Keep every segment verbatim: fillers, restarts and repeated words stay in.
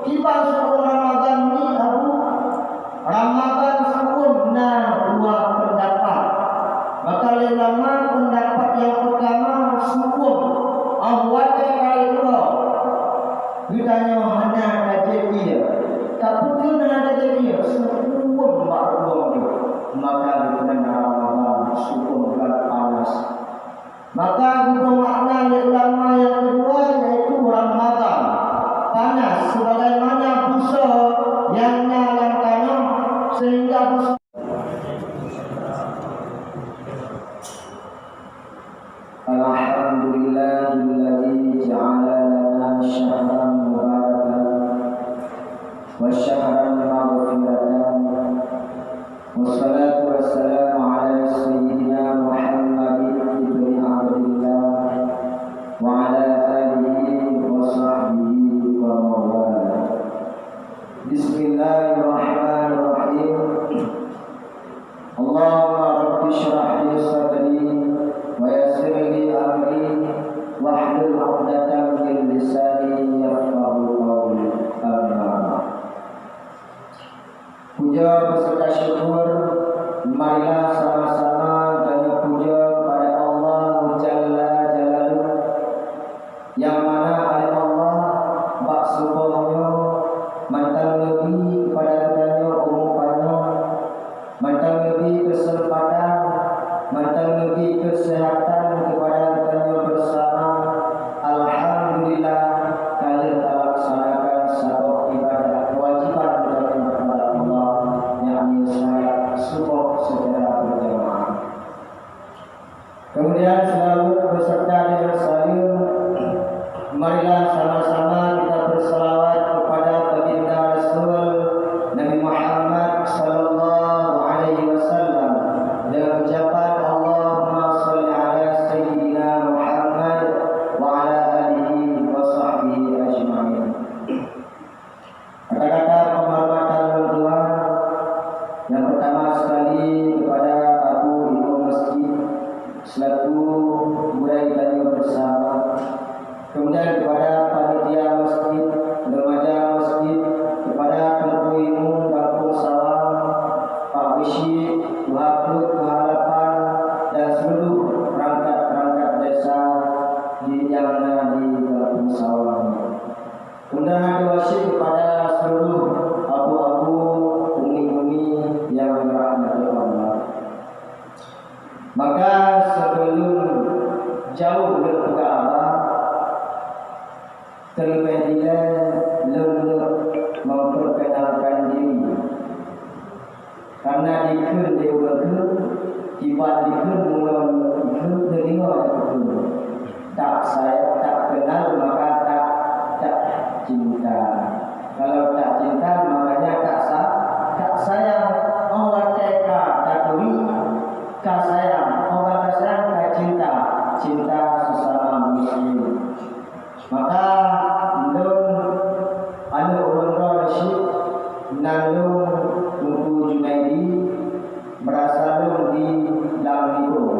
Kiban siuem Ramadhan nyoe, Abu? Ramadhan siuem na dua peundapat. Maka lé ulama, peundapat nyang peurtama siuem, óh watée ka lheueh uroe geutanyoe hana tajép ié. Tapi peue hana tajép ié? Siuem bak rugoe nyoe. Maka geupeugah Ramadhan siuem bulan panas. Maka geubri makna lé ulama nyang keudua, yaitu Ramadhan panas, sebagaimana busoe nyang na lam tanoh, sehingga busoe. Alhamdulillahilladzi ja'ala lana syahran mubarakan wa syahran maghfiratan. Wassalatu wassalamu ala sayyidina Muhammadin ibni Abdillah wa ala alihi wa sahbihi wa mawala. Bismillahirrahmanirrahim. Allahumma rabbi shrah li sadri wa yassir li amri wahlul 'uqdatam min lisani yafqahu qawli. Amma ba'd. Puja beserta syukur, marilah sama-sama tanyoe puja kepada Allah Jalla Jalaluh, nyang mana, hai Allah, bak suboh nyoe mantong neubri kepada geutanyoe umu panyang, mantong neubri keuseumpatan, mantong neubri keuseuhatan kepada geutanyoe beusama. Alhamdulillah, ka lheueh talaksanakan saboh ibadah kewajiban geutanyoe kepada Allah, yakni salat suboh secara berjamaah. Kemudian, selanjut, beserta dengan saleuem, marilah sama-sama kita bersalawat kepada Baginda Rasul Nabi Muhammad sallallahu alaihi wasallam dengan ucapan, "Allahumma shalli ala Sayyidina Muhammad wa ala alihi wa sahbihi ajma'in." Kata-kata penghormatan lôn tuan, nyang pertama sekali kepada Abu Imum Masjid selaku gurèe tanyoe bersama, kemudian kepada panitia masjid, remaja masjid, kepada Teungku Imum Gampông Sawang, Pak Geuchik, Tuha Peuet, Tuha Lapan, dan seluruh perangkat-perangkat desa di, nyang na di Gampông Sawang. Undangan diwasit kepada seluruh abu-abu, umi-umi yang dirahmati Allah. Maka sebelum jauh lôn peugah haba, terlebih dilèe lôn memperkenalkan diri. Karena dikheun lé ureueng kheun, kiban dikheun mulon dikheun teudeungoe lé ureueng kheun. Tak saya, tak kenal, maka tak, tak cinta. Kalau tak cinta, makanya tak sa-, tak sayang. Oh, watèe ka taturi, ka sayang. Oh, ka sayang, ka cinta. Cinta sesama muslim. Maka lôn aneuk ureueng droe cit, nan lôn Teungku Junaidi, meurasa lôn di lam likôt.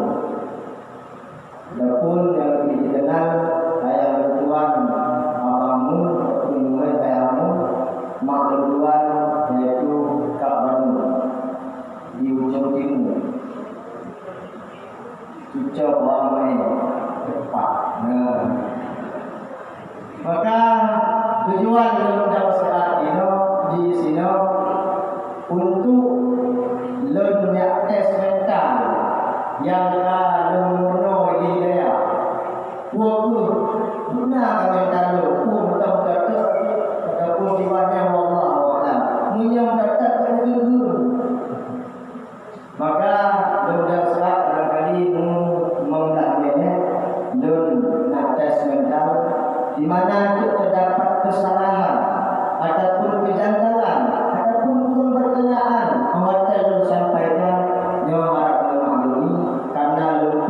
Adapun nyang leubeh dikenal ayah lôn tuan, abang mu, ataupun murid ayah mu, mak lôn tuan, yaitu Kak Banu di ujong timu. Cucok bawang main. Tepat. Nah. Maka tujuan lôn undang saat inoe di sinoe untuk lôn jak tes mental nyang ka lôn meurunoe di dayah. Peue kheueh beuna ka mental lôn, peue mantong ka trok ataupun sifatnya, wallahu a'lam. Meunyoe ka trok, ka lagèe Maka lôn dang seurah barangkali mu-, meunyoe lôn na tes mental, di mana teuk teudapat keusalahan ataupun keujantalan ataupun kureueng beurkeunaan, maka lôn sampaikan, nyoe harap lôn maklumi, karena lôn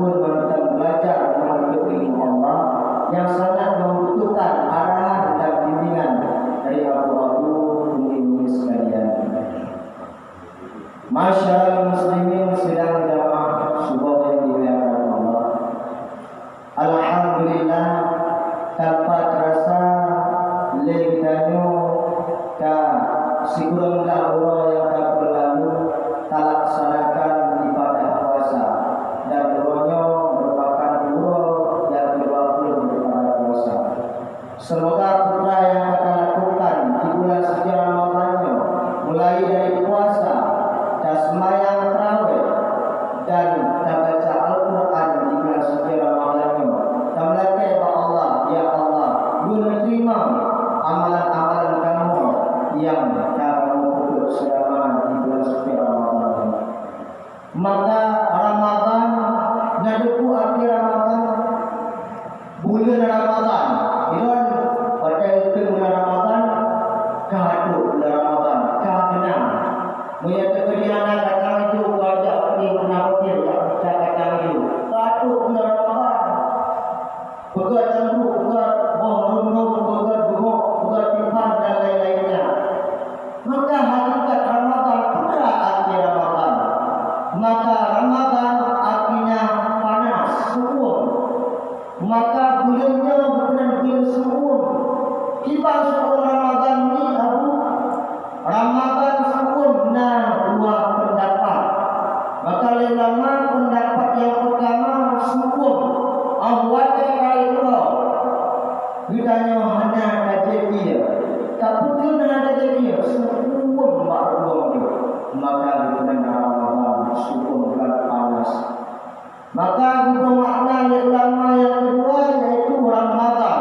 Maka geubri makna lé ulama nyang keudua, yaitu Ramadhan.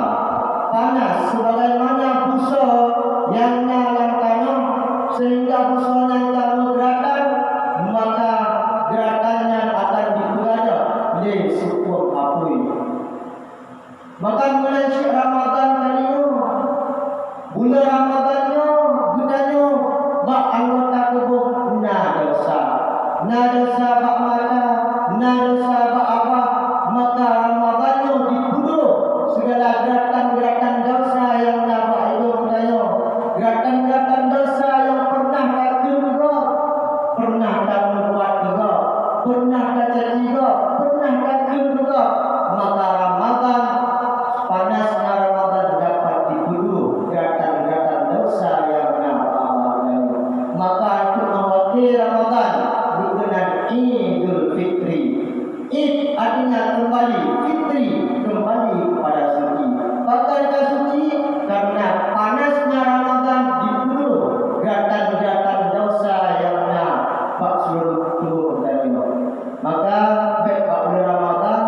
Panas, sebagaimana busoe nyang na lam tanoh, sehingga busoe nyan ka meugeuratan, maka geuratan nyan akan jipeugadôh lé seukuem apui. Maka mulai cit Ramadhan kali nyoe, buleuen Ramadhan nyoe, geutanyoe bak anggota tuboh na desya. Na desya bak mata, na desya bak babah, maka Ramadhan nyoe jipeudôh sigala geuratan-geuratan desya nyang na bak idông geutanyoe. Geuratan-geuratan desya nyang pernah takheun keu gob, pernah tameubuet keu gob, pernah tacaci gob, pernah takheun keu gob, maka Ramadhan, panasnya Ramadhan dapat jipeudôh geuratan-geuratan desya nyang na bak babah geutanyoe. Maka untuk meuwakili Ramadhan geukeunan Idul Fitri. Id artinya kembali, fitri kembali kepada suci. Pakon ka suci? Karena panasnya Ramadhan jipeudôh geuratan-geuratan desya nyang na bak seluruh tuboh geutanyoe. Maka bèk bak buleuen Ramadhan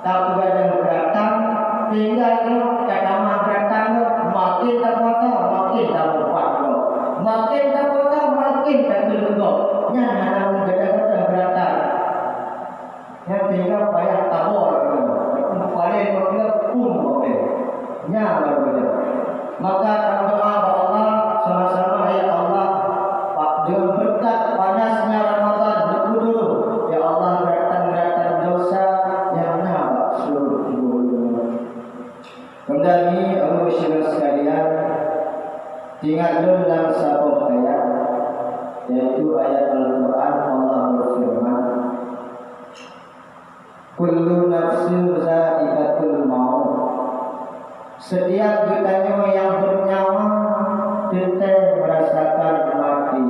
tapeugadôh geuratan, sehingga nyoe tatamah geuratan nyoe, makin tapuasa makin tameubuet gob, makin tapuasa makin takheun keu gob. Nyan hana meugadôh-gadôh geuratan. Nyan sehingga payah tabor, paléng bak buleuen pun bak buleuen. Nyan baru beutôi. Maka tameudoa bak Allah sama-sama, "Ya Allah, bak deungon beureukat panasnya Ramadhan neupeudôh, ya Allah, geuratan-geuratan desya nyang na bak seluruh tuboh ulôn." Keumudian, Bapak Ibu Syedara sekalian, teuingat lôn lam saboh ayat, yaitu ayat Al-Quran, Allah beufeureuman, "Kullu nafsin za'iqatul maut." Setiap geutanyoe nyang beunyawa teuntèe meurasakan maté.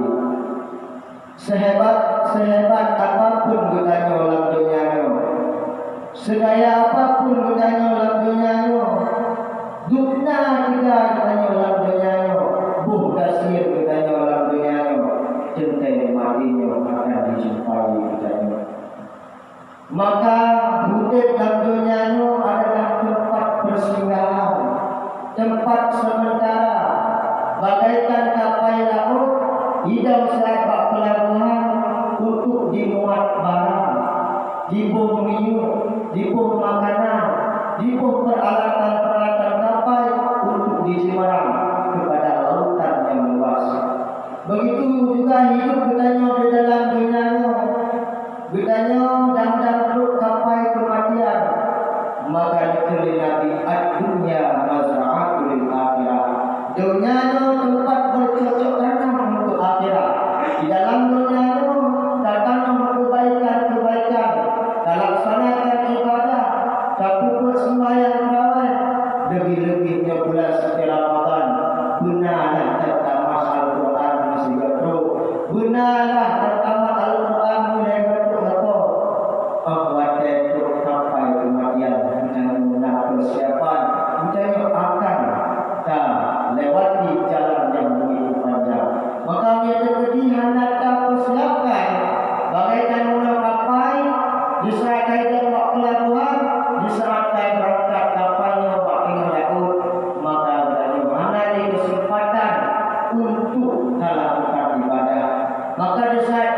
Seuhebat-seuhebat apapun geutanyoe lam donya nyoe, seukaya apapun geutanyoe lam donya nyoe, dukna teuga geutanyoe lam donya nyoe, boh gasien geutanyoe lam donya nyoe, teuntèe maté nyoe akan jijumpai geutanyoe. Maka udép lam donya nyoe adalah teumpat peusinggahan, teumpat seumeuntara, bagaikan kapai laôt idong siat bak peulabohan untuk jimuat barang, jiboh minyeuk, jiboh makanan, jiboh peuralatan-peuralatan kapai untuk jiseumbarang keupada lautan nyang luwas. Beugitu juga hidup geutanyoe di dalam donya nyoe. Geutanyoe dang-dang trok kapai keumatian. Maka geukheun lé Nabi, "Ad-dunya mazra'atul lil akhirah." Donya nyoe teumpat beucocok tanam untuk akhirat. Di dalam donya nyoe tatanom keubaikan-keubaikan, talaksanakan ibadah, tapeubuet seumbahyang tarawèh, leubeh-leubeh nyoe bulan suci Ramadhan. Beuna lah tatamah Al-Quran meusigoe trok. Beuna lah tatamah Al-Quran meulhèe goe trok lakoe. Óh watèe trok kapai keumatian, geutanyoe na peusiapan, geutanyoe akan talewati jalan nyang begitu panjang. Maka meunyoe teukeudi hana tapeusiapkan, bagaikan meunoe kapai, disaat ka idong bak peulabohan, disaat ka ibeurangkat kapai nyoe bak teungoh laôt, maka geutanyoe hana lé keuseumpatan untuk talakukan ibadah. Maka disaat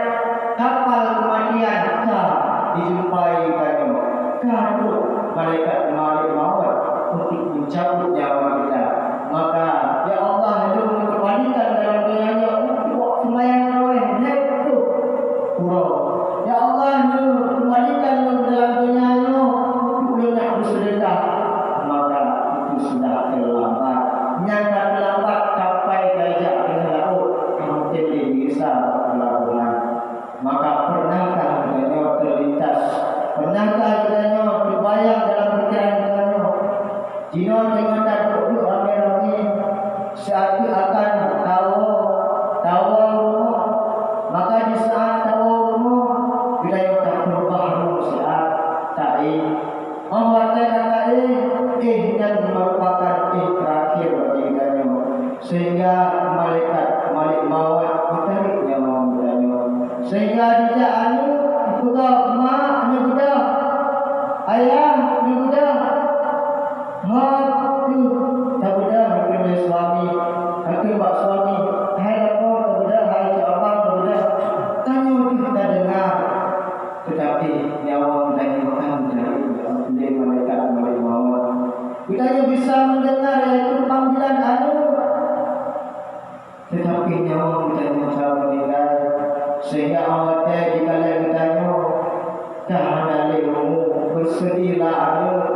kapal keumatian ka jijumpai geutanyoe, ka trok malaikat maut untuk mencabut nyawa kita. Maka, ya Allah, lôn keumbalikan dalam donya nyoe untuk seumbahyang tarawèh lhèe ploh uroe. Ya Allah, lôn keumbalikan lôn dalam donya nyoe untuk lôn jak beuseudeukah. Maka itu sudah terlambat. Nyang ka terlambat kapai ka ijak teungoh laôt, ka mungken lé bisa peulabohan. Maka pernahkah geutanyoe terlintas? Pernahkah geutanyoe teubayang dalam pikiran geutanyoe? Jinoe teungoh taduek-duek ramé-ramé, Dah hana lé umu, bersedihlah aneuk,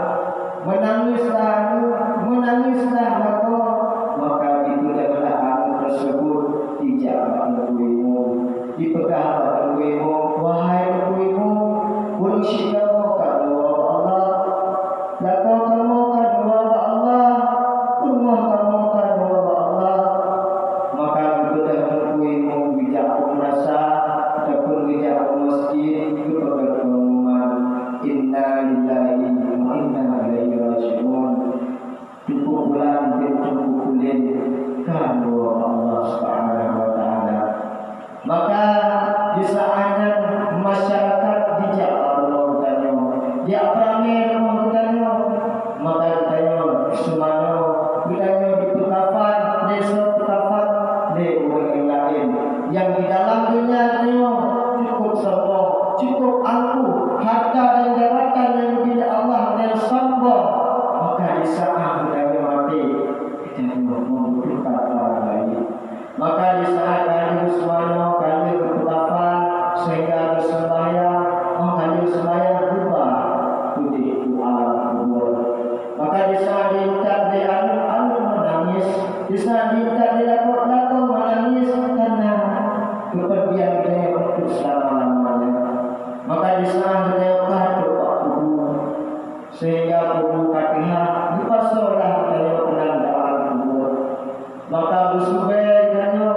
menangislah aneuk, menangislah lakoe, maka dipeudahlah aneuk tersebut dijak bak Teungku Imum. Dipeugah bak Teungku Imum, "Wahai Teungku Imum, ureueng syik kamoe ka tuwoe bak Allah. Lakoe kamoe ka tuwoe bak Allah. Rumoh kamoe ka tuwoe bak Allah." Maka geubeudôh Teungku Imum geujak u meunasah ataupun geujak u masjid geupeugah pengumuman, "Inna lillahi wa inna ilaihi raji'un." Teungku Pulan bin Teungku Pulen ka tuwoe bak Allah Subhanahu wa Taala. Maka di saat nyan masyarakat dijak bak rumoh geutanyoe, jak peuramé rumoh geutanyoe. Maka geutanyoe seumanoe, geutanyoe jipeukafan, lé soe peukafan, lé ureueng nyang laén. Nyang di dalam donya nyoe cukup sombong, cukup angkuh, harta dan jabatan nyang geubri lé Allah nyan sombong. Maka di saat geutanyoe maté, geutanyoe membutuhkan orang lain. Maka di saat ka lheueh seumanoe, ka lheueh geupeukafan, sehingga geuseumbahyang, óh ka lheueh seumbahyang geuba udeb u alam kubur. Maka di saat diintat lé aneuk, aneuk menangis, di saat diintat lé lakoe, lakoe menangis karena kepergian geutanyoe untuk selama-lamanya. Maka di saat geutanyoe ka trok bak kubu, sehingga kubu ka teuhah, dipasoe lah geutanyoe keunan dalam kubur. Maka beusubée geutanyoe,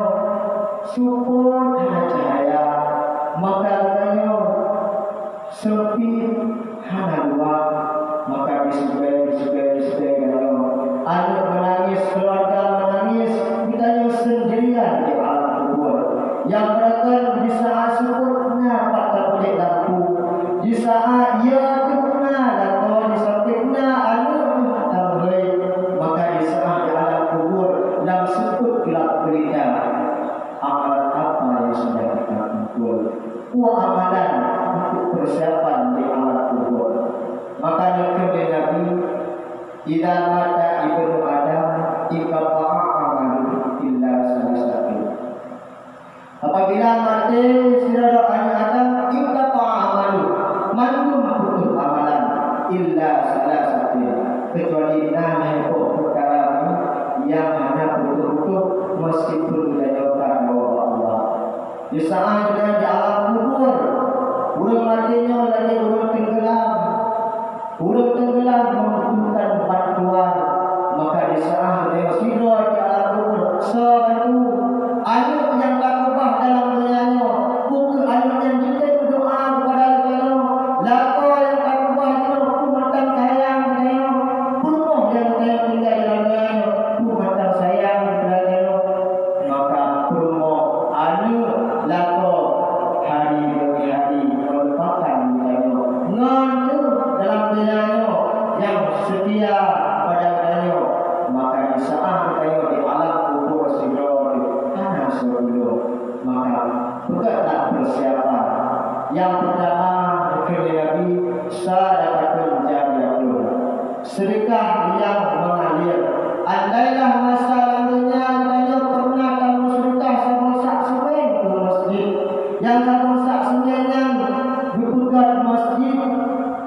seupôt hana cahya, mata geutanyoe seumpit hana luwah, maka disubée, disubée, disubée geutanyoe. Aneuk menangis, keluarga menangis, geutanyoe sendirian di alam kubur. Nyang beureukat di saat seupôt na pat tapeulét lampu, di saat ya teuk na lakoe, di sampéng na aneuk nyang tameuhôi, maka di saat di alam kubur lam seupôt glab gulita. Amalan apa yang sudah kita kumpul? Peue amalan untuk persiapan di alam kubur? Maka neukheun lé Nabi, "Idza mata ibnu Adam, inqata'a amaluhu illa salasatun." Apabila maté sidroe aneuk Adam, inqata'a amaluhu, mandum putôh amalan, illa salasatun, keucuali na lhèe boh peukara nyang hana putôh-putôh, meskipun geutanyoe ka tuwoe bak Allah. Di saat geutanyoe di alam kubur, ureueng maté nyoe lagèe ureueng teunggelam. Ureueng teunggelam membutuhkan bantuan, maka di saat geutanyoe sidroe di alam kubur, soe bantu? Aneuk nyang ka keubah dalam donya nyoe, peu kheueh aneuk nyan jitém meudoa keupada geutanyoe? Lakoe nyang ka keubah jinoe, peu mantong sayang geutanyoe? Peurumoh nyang geutanyoe tinggai dalam donya nyoe, peu mantong sayang keupada geutanyoe? Maka peurumoh, aneuk, lakoe, hari demi hari meulupakan geutanyoe. Ngon keuh dalam donya nyoe nyang seutia bak geutanyoe, maka di saat geutanyoe di alam kubur sidroe hana soe tulông. Maka peugötlah peusiapan. Nyang peurtama, kheun lé Nabi, sadaqatun jariyatun. Seudeukah nyang meungalir. Andailah masa lam donya geutanyoe peureunah tameuseudeukah saboh sak seumén keu masjid, nyang saboh sak seumén nyan geupeugöt masjid,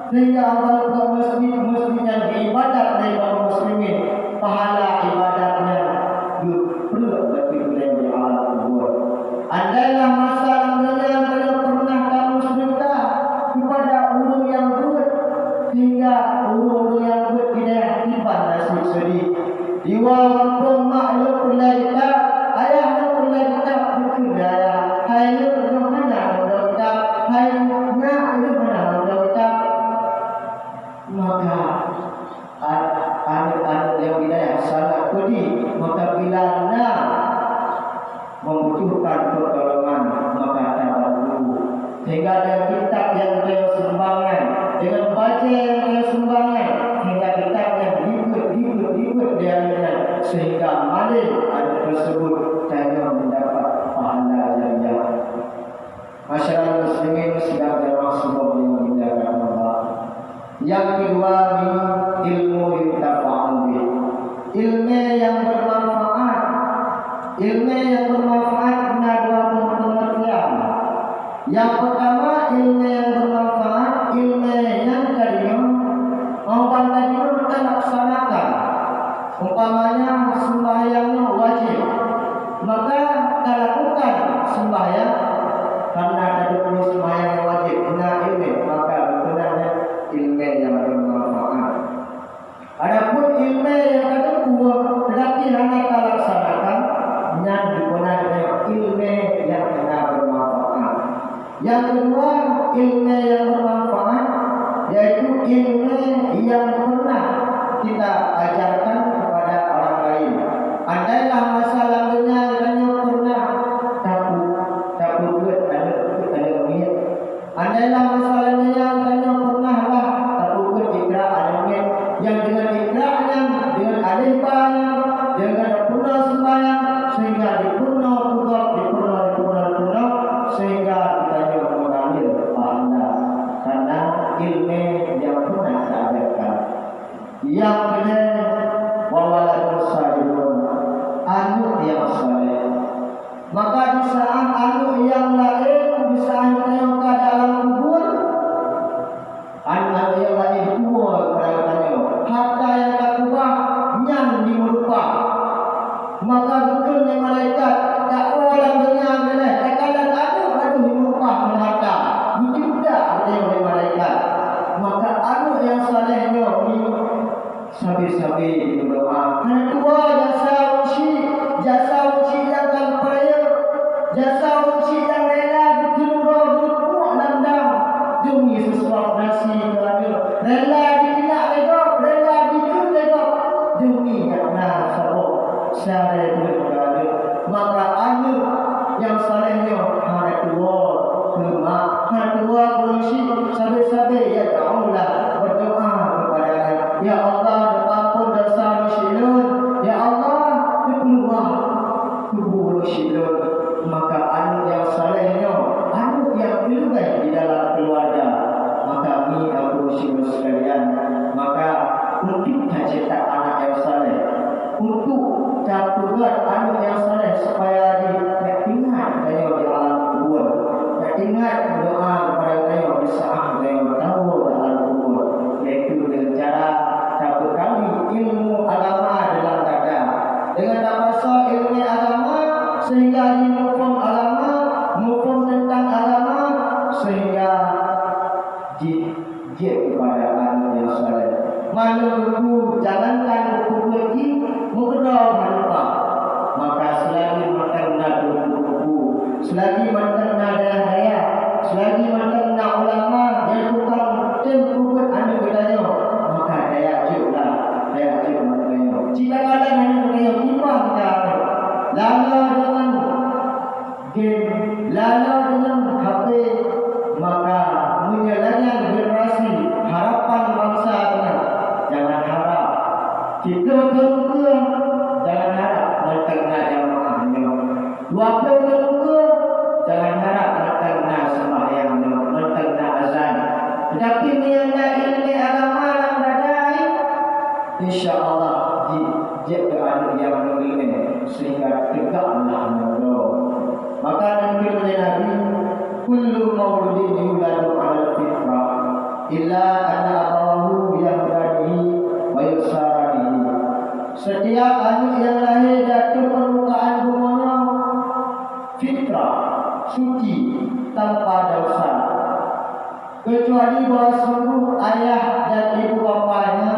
sehingga Allah geupeugöt masjid, masjid nyan geuibadat lé kaum muslimin, pahala ibadat nyan geupreuek bak geutanyoe di alam kubur. Andailah masa lam donya geutanyoe peureunah tameuseudeukah keupada ureueng nyang beuet, sehingga ureueng-ureueng nyang beuet di dayah diban naseb seudeh. Di woe gampông mak lôn peureulèe kitab, ayah lôn peureulèe kitab, geukheun lé ayah, "Hai lôn, lôn hana lôn dong kitab, hai nyak, lôn hana lôn dong kitab." Maka a-, aneuk-aneuk nyang di dayah sangat peudeh, maka bila na membutuhkan pertolongan, maka tabantu. Sehingga dengan kitab nyang geutanyoe sumbang nyan, dengan bajèe nyang geutanyoe sumbang nyan, sehingga kitab nyan dibeuet, dibeuet, dibeuet lé aneuk nyan, sehingga malèe aneuk tersebut tanyoe mendapat pahala jariah. Masyarakat muslimin sidang jamaah suboh nyang dimuliakan Allah. Nyang keudua ni ilmu yuntafa'u bih. Ilmu nyang bermanfaat. Ilmu nyang bermanfaat na dua boh pengertian. Nyang pertama, ilmu nyang bermanfaat Ilmu nyang pernah taajarkan. Nyang keunong, wa waladun shalihun, aneuk nyang saleh. Maka di saat aneuk nyang laén, di saat tanyoe ka dalam kubur, aneuk nyang laén tuwoe keu tanyoe. Harta nyang ka keubah nyan lima rupa. Maka geukheun lé malaikat, "Tawoe lam donya keudeh, takalon aneuk, aneuk lima rupa ngon harta." Geuteupeue lé malaikat. Maka aneuk nyang saleh nyoe, sabe-sabe meudoa. Hana tuwoe jasa ureueng syik, jasa ureueng syik nyang ka geupeurayeuk, jasa ureueng syik nyang rela geuteumèe geureupuk lam dam demi sisuap nasi keu aneuk. Rela jikeuneuk lé gob, rela jikheun lé gob demi nyang na saboh syedara keu aneuk. Maka aneuk nyang saleh nyoe hana tuwoe keu mak, hana tuwoe keu ureueng syik, sabe-sabe yad'ulah, berdoa kepadanya, "Ya Allah, neupeuampôn desya ureueng syik lôn. Ya Allah, neupeuluah kubu ureueng syik lôn." Maka aneuk nyang saleh nyoe, aneuk nyang teuleubeh di dalam keuluwarga. Maka mi abu syuruh sekalian, maka untuk tacetak anak nyang saleh, untuk tapeugöt aneuk nyang saleh supaya di, taingat tanyoe di alam kubur, taingat doa kepada tanyoe di saat tanyoe tawoe di alam kubur, yaitu dengan cara tapeukali ilmu agama dalam dada. Dengan tapasoe ilmu agama sehingga jimuphom agama, muphom teuntang agama, sehingga ji-, jeuet keupada aneuk nyang saleh. Manoe geuku, jangankan geuku jih, meukeudroe hana lupa. Maka seulagi mantong na geuku-geuku, seulagi mantong na dayah-dayah, seulagi mantong na ulama nyang tukang tem peubuet aneuk geutanyoe, maka daya jeuet lah, daya jeuet aneuk geutanyoe. Cit takalon aneuk geutanyoe, kiban ka aneuk. Laloe deungon game, laloe deungon H P, maka meunyoe lagèe generasi harapan bansa keunan, jangan harap. Siplôh thôn keue, jangan harap mantong na jamaah nyoe. Dua plôh thôn keue, jangan harap mantong na seumbahyang nyoe, mantong na azan. Tetapi meunyoe na ileumèe agama lam dada, insya Allah, ji-, jeuet keu aneuk nyang meuileumèe, sehingga teugaklah nanggroe. Maka neukheun lé Nabi, "Kullu mauludin yuladu 'alal fitrah, illa anna abawahu yahwidanihi wa yunasiranihi." Setiap aneuk nyang lahé di ateueh peurmukaan bumoe nyoe fitrah, suci, tanpa desya. Keucuali bahwa sungguh ayah dan ibu bapanya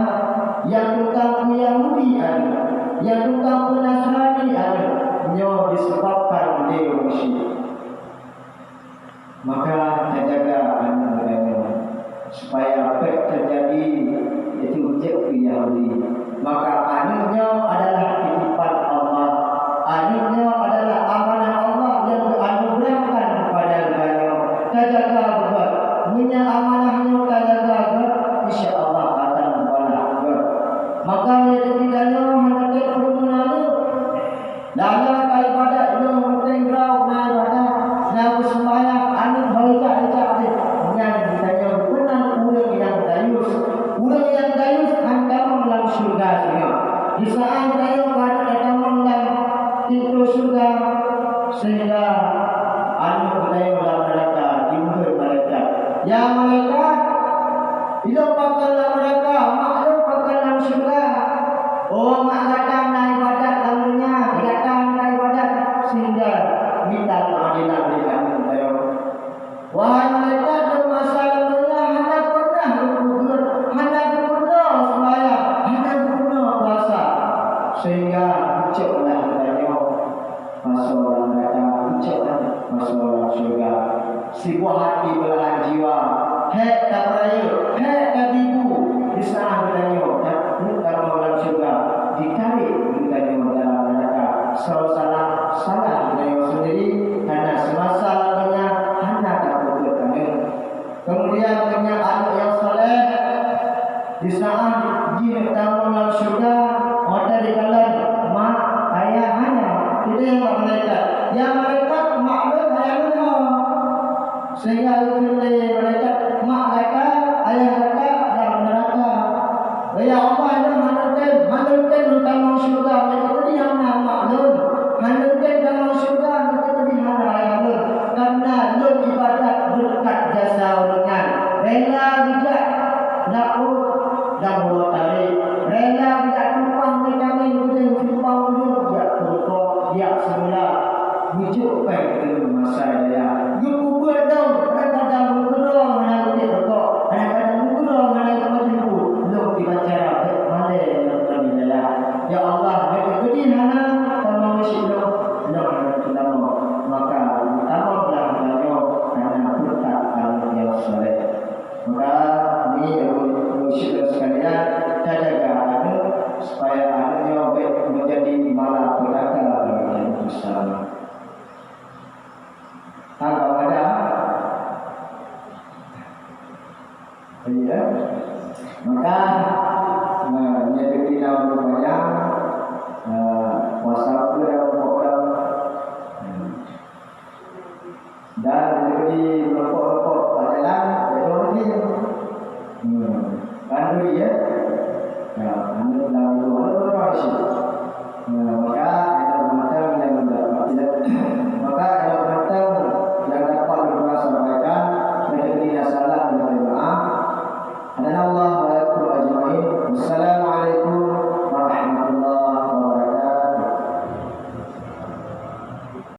nyang tukang peuyahudi aneuk, nyang tukang peunasrani aneuk, nyoe disebabkan lé ureueng syik. Maka tajaga aneuk geutanyoe, supaya bèk teujadi itu jeuet keu Yahudi. Maka aneuk nyoe adalah titipan Allah. Aneuk nyoe adalah amanah Allah nyang geuanugeurahkan keupada geutanyoe. Tajaga beugöt. Meunyoe amanah nyoe tajaga göt, insya Allah akan meubalah göt. Maka lé geutanyoe hana teupeureumeun aneuk. Laloe ka ibadat nyoe meunteng droe na ibadat, na beuseumbahyang, aneuk hôi jak-jak deh. Nyan geutanyoe meunan ureueng nyang dayus. Ureueng nyang dayus han tamong lam syeuruga singoh. Di saat geutanyoe ka na tamong lam pintoe syeuruga, sehingga aneuk geutanyoe lam neuraka jimeuheut malaikat. Ya malaikat, ilôn pakon lam neuraka, mak lôn pakon lam syeuruga. Oh, mak gata na ibadat lam donya, gata na ibadat sehingga mita keuadilan di aneuk geutanyoe. Wahai malaikat, lôn masa lam donya hana pernah lôn peubuet, hana geupeurunoe seumbahyang, hana geupeurunoe puasa, sehingga geucok lah geutanyoe pasoe lam neuraka, geucok lah pasoe lam syeuruga. Sibuah hati beulahan jiwa, hék tapeurayeuk, hék tabibu, di saat geutanyoe ka tamong lam syeuruga, jitarek geutanyoe dalam neuraka. Soe salah, salah geutanyoe seundiri, kareuna seumasa lam donya hana tapeubuet aneuk. Keumudian, meunyoe aneuk nyang saleh, di saat jih tamong lam syeuruga, watèe jikalon mak, ayah, hana, titém bak malaikat, "Ya malaikat, mak lôn, ayah lôn ho." Sehingga geukheun lé malaikat, "Mak gata, ayah Laôt dan bola tarék, rela geujak tumpang lé tangieng keudéh simpang ulôn jak peurukoe, jak seumula, meucok péng keu masa raya. Geupeubuet lom, kadang-kadang meukeurong hana geutiek rukok, kadang-kadang meukeurong hana geupajeumput, lôn kiban cara bék malée ngon kami raya. Ya Allah, bék keudeh hana tamong siplôh, lôn hana teutamong, maka tamonglah tanyoe hana peutak aneuk nyang saleh. Maka kami dan syedara sekalian, tajaga aneuk supaya aneuk nyoe bék menjadi malapetaka bagi kita bersama. Tangkap ada? Iya. Maka, nah, nyoe kita nak berbayang, nah, puasa pun dah berapa orang? Hmm. Dan jadi meurokok-rokok bak jalan, bék droe lagée. Hmm. Kan duri, ya? Ya.